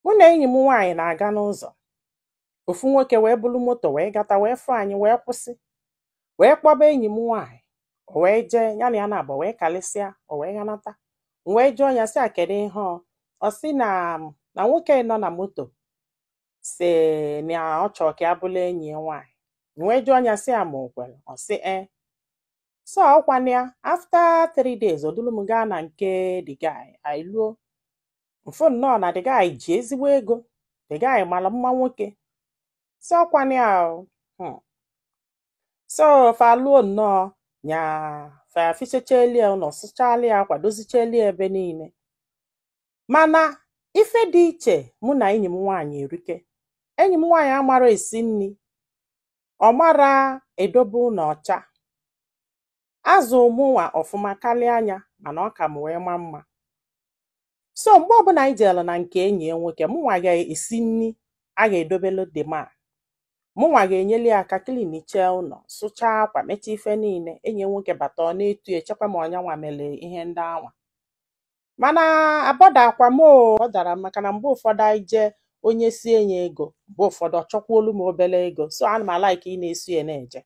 Mụ na enyi m nwaanyị na-aga n'ụzọ, ofu nwoke wee bulu moto wee gata wee fụ anyị wee kwụsị, wee kpọba enyi m nwaanyị. O wee jee ya na ya na-abụ wee kalịsịa, o wee ghanata. M wee jụọ ya sị a, kedu ihe ọ? Ọ sị na nwoke nọ na moto sị na ọ chọrọ ka ya bụrụ enyi ya nwaanyị. M wee jụọ ya sị ya ma o kwere, ọ sị ee. So ọkwanụ ya, after 3 days, o duru m gaa na nke the guy. Anyị luo, mfụ nnọọ na the guy ji ezigbo ego, the guy mara mma nwoke. So ọkwanụ ya o. So fa luo nnọọ, nya fa fichechelie ụlọ, sụchalị ya akwa, dozichelie ebe niile. Mana ife dị iche mụ na enyi m nwaanyị erike. Enyi m nwaanyị amara esi nri, ọ mara edobe ụlọ ọcha. Azụ mụnwa ọfụma karịa anya, mana ọ ka m wee maa mma. So mgbe ọbụla anyị jere na nke enyi ya nwoke, mụnwa ga-esi nri a ga-edobelu the man, mụnwa ga-enyeli ya aka cleanichee ụlọ, sụchaa akwa, mechaa ife niile. Enyi ya nwoke bata, ọ na-etu echekwa ma ọnyanwa mere ihe ndị anwa. Mana abọdakwa m o, ọ dara m, maka na mgbe ụfọdụ anyị jee, onye sie ya ego, mgbe ụfọdụ ọ chọkwuolu m obere ego. So ana m a-like ị na-esu ya na-eje.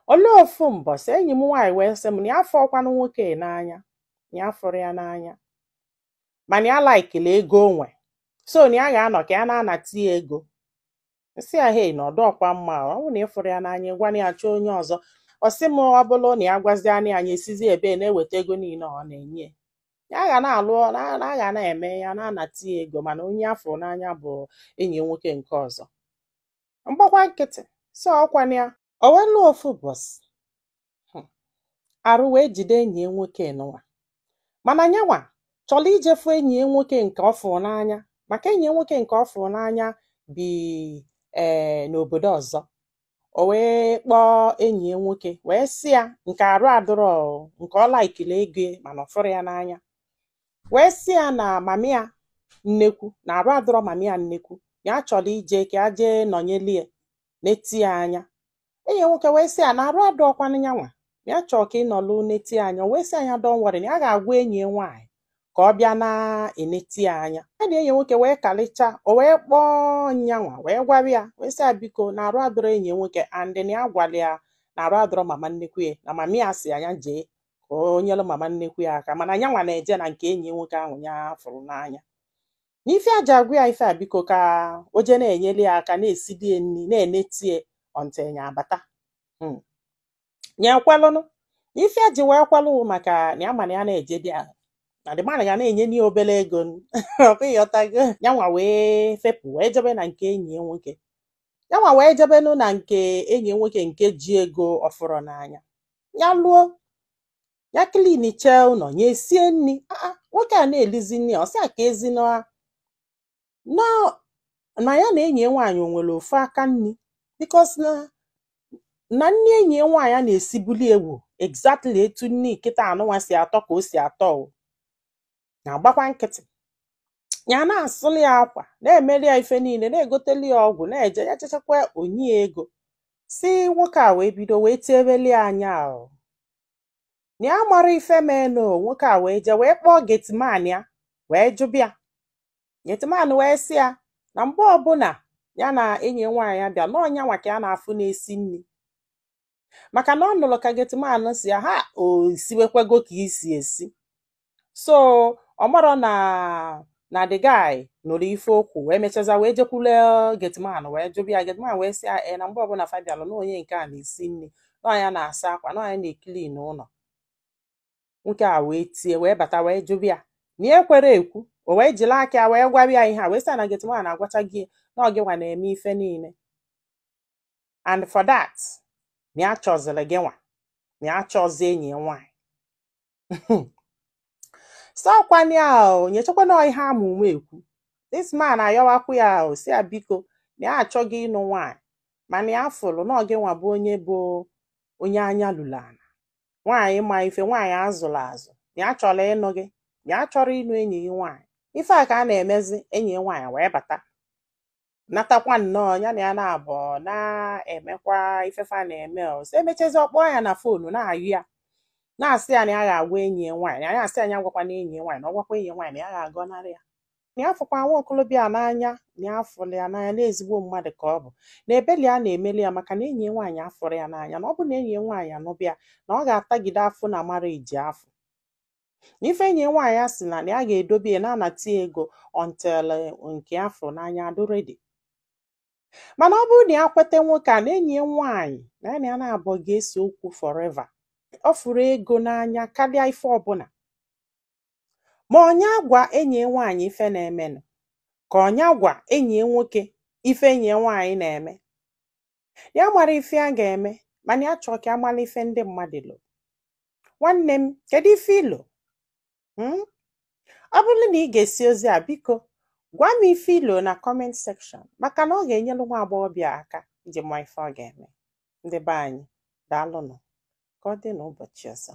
Olee ofu mbọsị, enyi m nwaanyị wee sị m na ya afọkwanụ nwoke n'anya, na ya fụrụ ya n'anya, mana ya likeili ego o nwe, so na ya ga-anọ ka ya na-anata ya ego. Nsị ya, hei, na ọdụ ọkwa mma. Ọ bụrụ na ị fụrụ ya n'anya, gwana ya chọọ onye ọzọ. Ọ sị m, ọ bụrụ na ya gwazie anya, anyị esizi ebe na-eweta ego niile ọ na-enye ya, ga na-alụ na a ga na-eme ya na-anata ya ego. Mana onye afọ n'anya bụ enyi ya nwoke nke ọzọ. Mgbakwa nkịtị. So ọkwana ya, o wee lụọ. Ofu ụbọchị, arụ wee jide enyi ya nwoke nụwa, mana nyanwa chọrọ ijefu enyi ya nwoke nke ọ fụrụ n'anya, maka enyi ya nwoke nke ọ fụrụ n'anya bi n'obodo ọzọ. O wee kpọọ enyi ya nwoke wee sị ya nke arụ adịrọ o, nke ọ likeili ego ya, mana ọ fụrụ ya n'anya, wee sị ya na mami ya nnekwu, na arụ adịrọ mami ya nnekwu, ya chọrọ ije ka ya jee nọnyelie neti ya anya. Enyi ya nwoke wee sị ya na arụ adịrọkwanụ nyanwa, ya chọrọ ka ị nọlụ neti ya anya. O wee sị ya, don't worry, na ya ga-agwa enyi ya nwaanyị ka ọ bịa na-eneti ya anya. Ya na enyi ya nwoke wee kalịcha. O wee kpọọ nyanwa wee gwara ya, wee sị ya biko, na arụ adịrọ enyi ya nwoke, and na ya gwara ya na arụ adịrọ mama nnekwu ya, na mami ya sị ya jee ka o nyere mama nnekwu ya aka, mana nyanwa na-eje na nke enyi ya nwoke ahụ ya fụrụ n'anya, na ife a ji agwa ya ife a, biko, ka o jee na-enyere ya aka, na-esidi ya nri, na-enetie until ya abata. Ya ekwelụnụ. Na ife a ji wee kwelụ maka na ya ma na ya na-eje dị ahụ, na the man ga na-enye ya obere ego. Ọkwa ịghọtago? Ya nwa wee fepụ wee jebe na nke enyi ya nwoke. Ya nwa wee jebenụ na nke enyi ya nwoke nke ji ego ọfụrụ n'anya. Ya luo, ya cleanichee ụlọ, ya esie nri. Aa, nwoke a na-elizi nri, ọ sị a ka ezi na ya na enyi ya nwaanyị o nwere ofu aka nri, because na nri enyi ya nwaanyị a na-esibuli ewu exactly etu nri kịta anụnwa si atọ ka o si atọ. O na-agbakwa nkịtị, ya na-asụli ya akwa, na-emeli ya ife niile, na-egoteli ya ọgwụ, na-eje ya chechakwa onye ego si. Nwoke a wee bido wee tiebeli ya anya o na ya mara ife meenụ. Nwoke a wee jee wee kpọọ gateman ya wee jụbịa. Gateman wee sị ya na mgbe ọbụla ya na enyi nwaanyị ya bịa n'ọnya nwa ka ya na-afụ na-esi nri, maka na ọ nụrụ ka gateman si ya ha o siwekwego ka isi esi. So ọ marọ na the guy nụrụ ife okwu, wee mechaza wee jekwule gateman wee jụbịa ya. Gateman wee sị ya ee, na mgbe ọbụla fa bịalụ, na onye nke a na-esi nri, na ya na-asa akwa, na ya na-eclean ụlọ. Nwoke a wee tie wee bata wee jụbịa na ya ekwere ekwu. O wee jiri aka ya wee gwa ya ihe a, wee sị na gateman agwacha gị na ọ gị nwa na-eme ife niile, and for that na ya chọziri gị nwa, na ya chọzi enyi ya nwaanyị. Sọkwana ya o nyechakwana ihe ama ume ekwu. This man ayọwakwu ya o, si ya biko, na ya achọghị ịnụ nwaanyị, mana ya fụrụ na ọ gị nwa bụ onye bụ onye anya lụrụ ala, nwaanyị ma ife, nwaanyị azụrụ azụ, na ya chọrọ ịnụ gị, na ya chọrọ ịnụ enyi gị nwaanyị. Ife a ka a na-emezi. Enyi ya nwaanyị wee bata natakwa nnọọ, ya na ya na-abụ na-emekwa ifefe a na-eme. O so emechazi, ọkpọọ ya na phone, na-ayụ ya, na-asị ya na ya ga-agwa enyi ya nwaanyị, na ya asị ya, ya gwakwana enyi ya nwaanyị, na ọ gwakwa enyi ya nwaanyị, na ya ga-agọnarị ya. Na ya fụkwa nwa okolobịa n'anya, na ya fụrụ ya n'anya na ezigbo mmadụ ka ọ bụ, na ebeli a na-emeli ya maka na enyi ya nwaanyị afụrụ ya n'anya, na ọ bụ na enyi ya nwaanyị anụbịa, na ọ ga-atagide afụ na marriage afụ. Na ife enyi ya nwaanyị a sị na ya ga-edobe ya na-anata ya ego until nke ya fụrụ n'anya adụ ready. Mana ọ bụrụ na ya kweta nwoke a, na enyi ya nwaanyị na ya na ya na-abụọ ga-ese okwu forever. Ọ fụrụ ego n'anya karịa ife ọbụla. Ma ọnya gwa enyi ya nwaanyị ife na-emenụ, ka ọnya gwa enyi ya nwoke ife enyi ya nwaanyị na-eme. Ya mara ife a ga-eme, mana ya chọọ ka amala ife ndị mmadụ lo. Nwanne m, kedu ife ilo? Ọ bụrụ na ị ga-esi ozi a, biko gwa m ife ilo na comment section, maka na ọ ga-enyelu nwa agbọghọbịa aka iji ma ife ọ ga-eme. Ndị be anyị, daalụnụ. Ka ọ dị n'ụbọchị ọzọ.